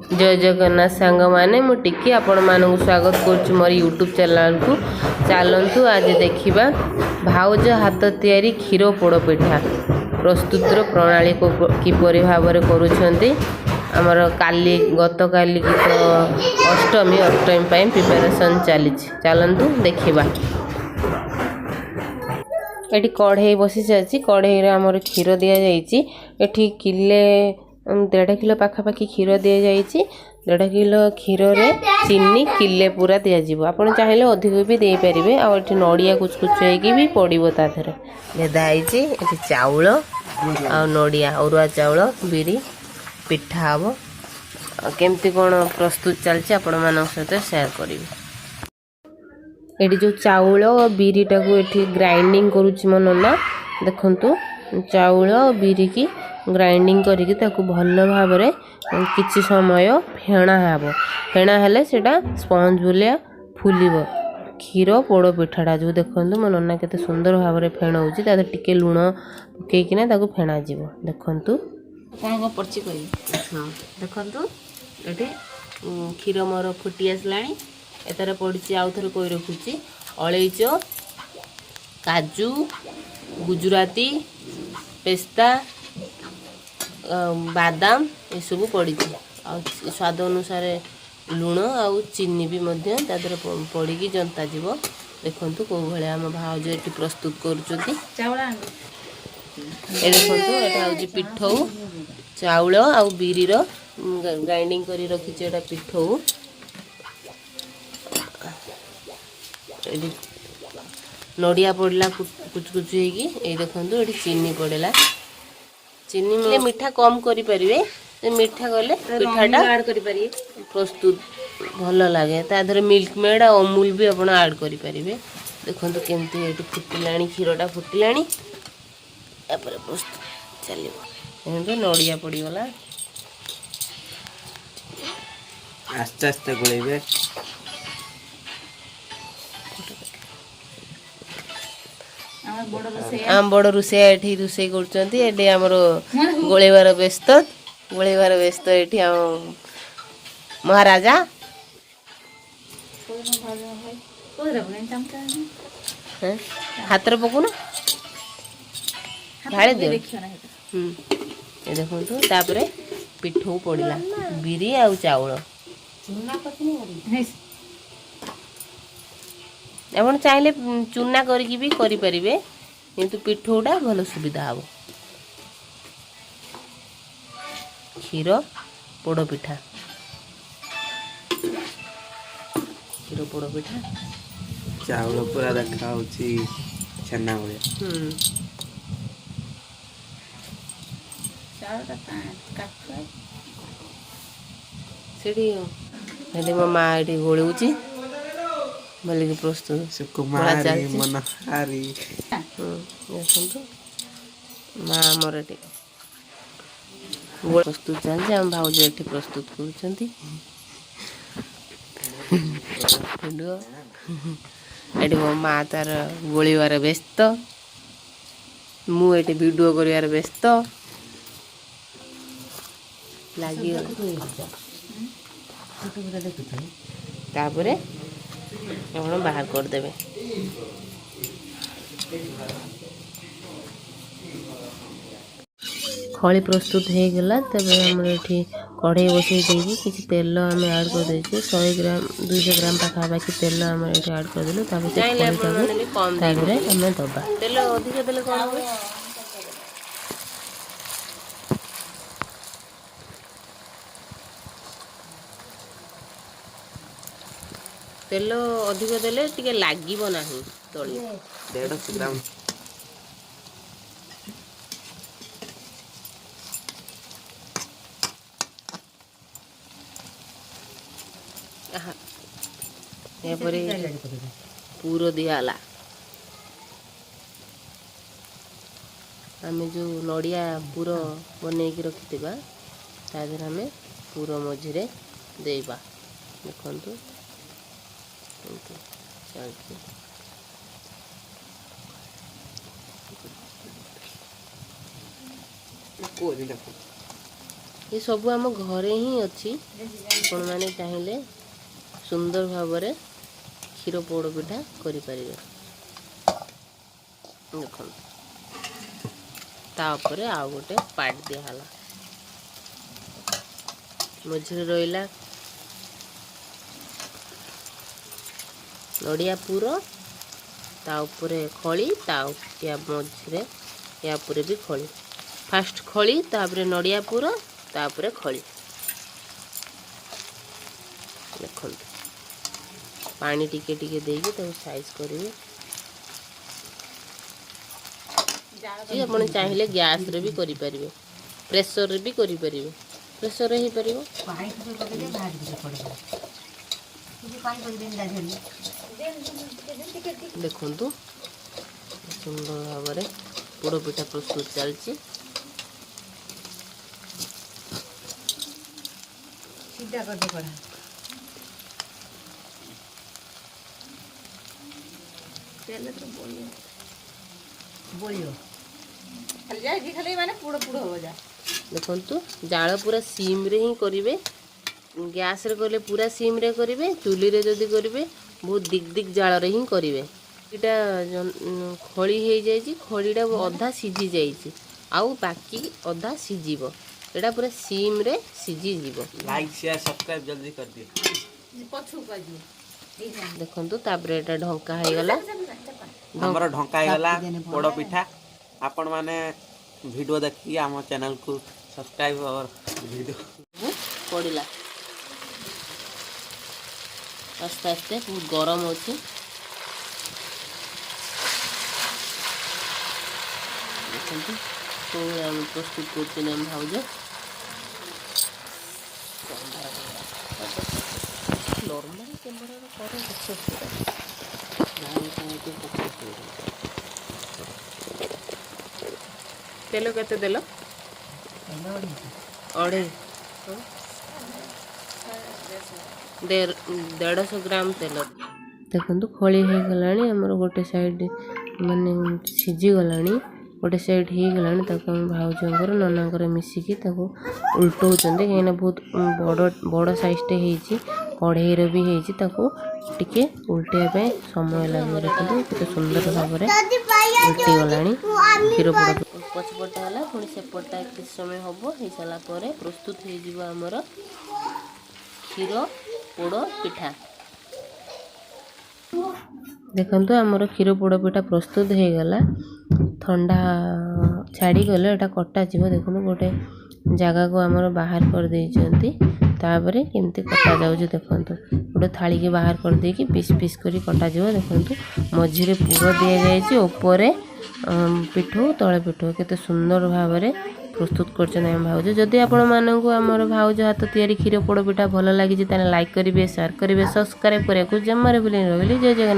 ଜୟ ଜଗନ୍ନାଥ ସାଙ୍ଗମାନେ, ମୁଁ ଟିକି ଆପଣମାନଙ୍କୁ ସ୍ୱାଗତ କରୁଛି ମୋର ୟୁଟ୍ୟୁବ୍ ଚ୍ୟାନେଲକୁ। ଚାଲନ୍ତୁ, ଆଜି ଦେଖିବା ଭାଉଜ ହାତ ତିଆରି କ୍ଷୀର ପୋଡ଼ ପିଠା ପ୍ରସ୍ତୁତର ପ୍ରଣାଳୀ କିପରି ଭାବରେ କରୁଛନ୍ତି। ଆମର କାଲି, ଗତକାଲି ତ ଅଷ୍ଟମୀ, ଅଷ୍ଟମୀ ପାଇଁ ପ୍ରିପାରେସନ୍ ଚାଲିଛି। ଚାଲନ୍ତୁ ଦେଖିବା। ଏଠି କଢ଼େଇ ବସିସାରିଛି। କଢ଼େଇରେ ଆମର କ୍ଷୀର ଦିଆଯାଇଛି। ଏଠି କିଲେ 1.5 କିଲୋ ପାଖାପାଖି କ୍ଷୀର ଦିଆଯାଇଛି। 1.5 କିଲୋ କ୍ଷୀରରେ ଚିନି କିଲେ ପୁରା ଦିଆଯିବ। ଆପଣ ଚାହିଁଲେ ଅଧିକ ବି ଦେଇପାରିବେ। ଆଉ ଏଠି ନଡ଼ିଆ କୁଚ କୁଚ ହେଇକି ବି ପଡ଼ିବ ତା ଦେହରେ। ଭେଦା ହେଇଛି ଏଠି ଚାଉଳ ଆଉ ନଡ଼ିଆ, ଅରୁଆ ଚାଉଳ ବିରି ପିଠା ହେବ। ଆଉ କେମିତି କ'ଣ ପ୍ରସ୍ତୁତ ଚାଲିଛି, ଆପଣମାନଙ୍କ ସହିତ ସେୟାର କରିବି। ଏଠି ଯେଉଁ ଚାଉଳ ବିରିଟାକୁ ଏଠି ଗ୍ରାଇଣ୍ଡିଙ୍ଗ କରୁଛି ମୋ ନନା। ଦେଖନ୍ତୁ, ଚାଉଳ ବିରିକି ଗ୍ରାଇଣ୍ଡିଙ୍ଗ କରିକି ତାକୁ ଭଲ ଭାବରେ କିଛି ସମୟ ଫେଣା ହେବ। ଫେଣା ହେଲେ ସେଇଟା ସ୍ପଞ୍ଜ ଭଳିଆ ଫୁଲିବ କ୍ଷୀର ପୋଡ଼ ପିଠାଟା ଯେଉଁ। ଦେଖନ୍ତୁ, ମୋ ନନା କେତେ ସୁନ୍ଦର ଭାବରେ ଫେଣଉଛି। ତା ଦେହରେ ଟିକେ ଲୁଣ ପକେଇକିନା ତାକୁ ଫେଣାଯିବ। ଦେଖନ୍ତୁ। କ'ଣ କ'ଣ ପଡ଼ିଛି କହିବି? ହଁ, ଦେଖନ୍ତୁ, ଏଠି କ୍ଷୀର ମୋର ଫୁଟି ଆସିଲାଣି। ଏଥିରେ ପଡ଼ିଛି, ଆଉ ଥରେ କହି ରଖୁଛି, ଅଳେଇଚ, କାଜୁ, ଗୁଜୁରାତି, ପେସ୍ତା, ବାଦାମ ଏସବୁ ପଡ଼ିଛି। ଆଉ ସ୍ୱାଦ ଅନୁସାରେ ଲୁଣ ଆଉ ଚିନି ବି ମଧ୍ୟ ତା ଦେହରେ ପଡ଼ିକି ଜନ୍ତା ଯିବ। ଦେଖନ୍ତୁ, କେଉଁ ଭଳିଆ ଆମ ଭାଉଜ ଏଠି ପ୍ରସ୍ତୁତ କରୁଛନ୍ତି। ଚାଉଳ ଆଣିବି। ଏ ଦେଖନ୍ତୁ, ଏଇଟା ହେଉଛି ପିଠଉ। ଚାଉଳ ଆଉ ବିରିର ଗ୍ରାଇଣ୍ଡିଙ୍ଗ କରି ରଖିଛି, ଏଇଟା ପିଠଉ। ଏଠି ନଡ଼ିଆ ପଡ଼ିଲା କୁଚୁ କୁଚୁ ହେଇକି। ଏଇ ଦେଖନ୍ତୁ, ଏଠି ଚିନି ପଡ଼ିଲା। ଚିନି ମିଠା କମ୍ କରିପାରିବେ। ମିଠା କଲେ ପିଠାଟା ଆଡ୍ କରିପାରିବେ। ପ୍ରସ୍ତୁତ ଭଲ ଲାଗେ। ତା ଦେହରେ ମିଲ୍କ ମେଡ଼୍ ଆଉ ଅମୁଲ ବି ଆପଣ ଆଡ଼୍ କରିପାରିବେ। ଦେଖନ୍ତୁ, କେମିତି ଏଠି ଫୁଟିଲାଣି, କ୍ଷୀରଟା ଫୁଟିଲାଣି। ତାପରେ ପ୍ରସ୍ତୁତ ଚାଲିବ। ଦେଖନ୍ତୁ, ନଡ଼ିଆ ପଡ଼ିଗଲା। ଆସ୍ତେ ଆସ୍ତେ ଗୋଳେଇବେ। ଆମର ବଡ଼ ରୋଷେଇଆ। ଆମ ବଡ଼ ରୋଷେଇଆ ଏଠି ରୋଷେଇ କରୁଛନ୍ତି। ଏଠି ଆମର ଗୋଳେଇବାର ବ୍ୟସ୍ତ, ଗୋଳେଇବାର ବ୍ୟସ୍ତ ଏଠି ଆମ ମହାରାଜା। ହେଁ? ହାତରେ ପକଉନ, ଢାଳି ଦିଅ। ଦେଖିବ ନା ସେଇଟା। ହୁଁ, ଏ ଦେଖନ୍ତୁ, ତାପରେ ପିଠଉ ପଡ଼ିଲା, ବିରି ଆଉ ଚାଉଳ। ଆପଣ ଚାହିଁଲେ ଚୁନା କରିକି ବି କରିପାରିବେ, କିନ୍ତୁ ପିଠଉଟା ଭଲ ସୁବିଧା ହେବ। କ୍ଷୀର ପୋଡ଼ ପିଠା, କ୍ଷୀର ପୋଡ଼ ପିଠା। ଚାଉଳ ପୁରା ଦେଖା ହଉଛି ଛେନା ଭଳିଆ। ଚାଉଳଟା କାଠୁଆ। ସେଠି ସେଠି ମୋ ମା ଏଠି ଗୋଳଉଛି ବୋଲିକି ପ୍ରସ୍ତୁତ ଗୋଳା ସୁକୁମାରୀ ଚାଲିଛି। ମନୋହାରୀ। ଦେଖନ୍ତୁ, ମା ଆମର ଏଠି ପ୍ରସ୍ତୁତ ଚାଲିଛି। ଆମ ଭାଉଜ ଏଠି ପ୍ରସ୍ତୁତ କରୁଛନ୍ତି ଭିଡ଼ିଓ। ଏଠି ମୋ ମା ତାର ଗୋଳିବାରେ ବ୍ୟସ୍ତ, ମୁଁ ଏଠି ଭିଡ଼ିଓ କରିବାରେ ବ୍ୟସ୍ତ ଲାଗିଗଲା। ତାପରେ ଆପଣ ବାହାର କରିଦେବେ। ଖଳି ପ୍ରସ୍ତୁତ ହେଇଗଲା। ତେବେ ଆମର ଏଠି କଢ଼େଇ ବସେଇ ଦେଇକି କିଛି ତେଲ ଆମେ ଆଡ଼୍ କରିଦେଇଛୁ। 100 ଗ୍ରାମ, 200 ଗ୍ରାମ ପାଖାପାଖି ତେଲ ଆମେ ଏଠି ଆଡ଼୍ କରିଦେଲୁ। ତାପରେ ସେ ଖଳିଟାକୁ ତା ଦେହରେ ଆମେ ଦେବା। ତେଲ ଅଧିକ ଦେଲେ କ'ଣ ହୁଏ? ତେଲ ଅଧିକ ଦେଲେ ଟିକେ ଲାଗିବ ନାହିଁ ତଳେ। 150 ଗ୍ରାମ। ଆହା। ଏହାପରେ ପୁର ଦିଆହେଲା। ଆମେ ଯେଉଁ ନଡ଼ିଆ ପୁର ବନେଇକି ରଖିଥିବା, ତା ଦେହରେ ଆମେ ପୁର ମଝିରେ ଦେଇବା। ଦେଖନ୍ତୁ, ଏମିତି ଚାଲିଛି। କୋଉ ଦେଖ। ଏସବୁ ଆମ ଘରେ ହିଁ ଅଛି। ଆପଣମାନେ ଚାହିଁଲେ ସୁନ୍ଦର ଭାବରେ କ୍ଷୀର ପୋଡ଼ ପିଠା କରିପାରିବେ। ଦେଖନ୍ତୁ, ତା ଉପରେ ଆଉ ଗୋଟେ ପାର୍ଟ ଦିଆହେଲା। ମଝିରେ ରହିଲା ନଡ଼ିଆ ପୁର, ତା ଉପରେ ଖଳି, ତା ୟା ମଝିରେ ୟା ଉପରେ ବି ଖଳି। ଫାଷ୍ଟ ଖଳି, ତାପରେ ନଡ଼ିଆ ପୁର, ତାପରେ ଖଳି। ଦେଖନ୍ତୁ, ପାଣି ଟିକେ ଟିକେ ଦେଇକି ତାକୁ ସାଇଜ୍ କରିବେ। ଆପଣ ଚାହିଁଲେ ଗ୍ୟାସ୍ରେ ବି କରିପାରିବେ, ପ୍ରେସରରେ ବି କରିପାରିବେ। ପ୍ରେସରରେ ହେଇପାରିବ। ପାଣି ଟିକେ ପକେଇଲେ ବାହାରି ପଡ଼ିବ। ଟିକେ ପାଣି ପକେଇଦେନି ତା ଦେହରେ। ଦେଖନ୍ତୁ, ସୁନ୍ଦର ଭାବରେ ପୋଡ଼ ପିଠା ପ୍ରସ୍ତୁତ ଚାଲିଛି। ସିଧା କରିଦେ କଢ଼ା। ତେଲ ତ ବଳିବ। ବଳିବ। ଖାଲି ଯାଇକି ଖାଲି ମାନେ ପୁଡ଼ ପୁଡ଼ ହବ ଯା। ଦେଖନ୍ତୁ, ଜାଳ ପୁରା ସିମ୍ରେ ହିଁ କରିବେ। ଗ୍ୟାସ୍ରେ କଲେ ପୁରା ସିମ୍ରେ କରିବେ, ଚୁଲିରେ ଯଦି କରିବେ ବହୁତ ଦିକ୍ ଦିକ୍ ଜାଳରେ ହିଁ କରିବେ। ଏଇଟା ଖଳି ହେଇଯାଇଛି। ଖଳିଟା ଅଧା ସିଝି ଯାଇଛି, ଆଉ ବାକି ଅଧା ସିଝିବ। ଏଇଟା ପୁରା ସିମ୍ରେ ସିଝିଯିବ। ଲାଇକ୍, ସେୟାର, ସବସ୍କ୍ରାଇବ୍ ଜଲ୍ଦି କରିଦିଅ। ପଛକୁ ଆସିବ। ଦେଖନ୍ତୁ, ତାପରେ ଏଇଟା ଢଙ୍କା ହେଇଗଲା। ଆମର ଢଙ୍କା ହେଇଗଲା ପୋଡ଼ ପିଠା। ଆପଣମାନେ ଭିଡ଼ିଓ ଦେଖିକି ଆମ ଚ୍ୟାନେଲକୁ ସବସ୍କ୍ରାଇବ୍ ଭିଡ଼ିଓ ପଡ଼ିଲା। ଆସ୍ତେ ଆସ୍ତେ, ବହୁତ ଗରମ ଅଛି। ଦେଖନ୍ତୁ, କେଉଁ ଆମେ ପ୍ରସ୍ତୁତ କରୁଛନ୍ତି ଆମ ଭାଉଜ। ନର୍ମାଲ କ୍ୟାମେରାରେ କର, କିଛି ଅସୁବିଧା ନାହିଁ। ତେଲ କେତେ ଦେଲ? ତେଲ 250। ଅଢ଼େଇ 150 ଗ୍ରାମ ତେଲ। ଦେଖନ୍ତୁ, ଖଳି ହେଇଗଲାଣି ଆମର। ଗୋଟେ ସାଇଡ଼୍ ମାନେ ସିଝିଗଲାଣି, ଗୋଟେ ସାଇଡ଼୍ ହେଇଗଲାଣି। ତାକୁ ଆମ ଭାଉଜଙ୍କର ନନାଙ୍କର ମିଶିକି ତାକୁ ଉଲଟଉଛନ୍ତି, କାହିଁକିନା ବହୁତ ବଡ଼ ବଡ଼ ସାଇଜ୍ଟେ ହେଇଛି, କଢ଼େଇର ବି ହେଇଛି। ତାକୁ ଟିକେ ଉଲଟେଇବା ପାଇଁ ସମୟ ଲାଗିବ। ଦେଖନ୍ତୁ, କେତେ ସୁନ୍ଦର ଭାବରେ ଉଲଟି ଗଲାଣି କ୍ଷୀର ପୋଡ଼। ପଛପଟା ହେଲା, ପୁଣି ସେପଟଟା କିଛି ସମୟ ହେବ। ହେଇସାରିଲା ପରେ ପ୍ରସ୍ତୁତ ହେଇଯିବ ଆମର କ୍ଷୀର ପୋଡ଼ ପିଠା। ଦେଖନ୍ତୁ, ଆମର କ୍ଷୀର ପୋଡ଼ ପିଠା ପ୍ରସ୍ତୁତ ହେଇଗଲା। ଥଣ୍ଡା ଛାଡ଼ିଗଲେ ଏଇଟା କଟାଯିବ। ଦେଖନ୍ତୁ, ଗୋଟେ ଜାଗାକୁ ଆମର ବାହାର କରିଦେଇଛନ୍ତି। ତାପରେ କେମିତି କଟାଯାଉଛି ଦେଖନ୍ତୁ। ଗୋଟେ ଥାଳିକି ବାହାର କରିଦେଇକି ପିସ୍ ପିସ୍ କରି କଟାଯିବ। ଦେଖନ୍ତୁ, ମଝିରେ ପୁର ଦିଆଯାଇଛି, ଉପରେ ପିଠଉ, ତଳେ ପିଠଉ। କେତେ ସୁନ୍ଦର ଭାବରେ ପ୍ରସ୍ତୁତ କରିଛନ୍ତି ଆମ ଭାଉଜ। ଯଦି ଆପଣମାନଙ୍କୁ ଆମର ଭାଉଜ ହାତ ତିଆରି କ୍ଷୀର ପୋଡ଼ ପିଠା ଭଲ ଲାଗିଛି, ତାହେଲେ ଲାଇକ୍ କରିବେ, ସେୟାର କରିବେ, ସବସ୍କ୍ରାଇବ୍ କରିବାକୁ ଜମାରେ ଭୁଲି ରହିଲି। ଜୟ ଜଗନ୍ନାଥ।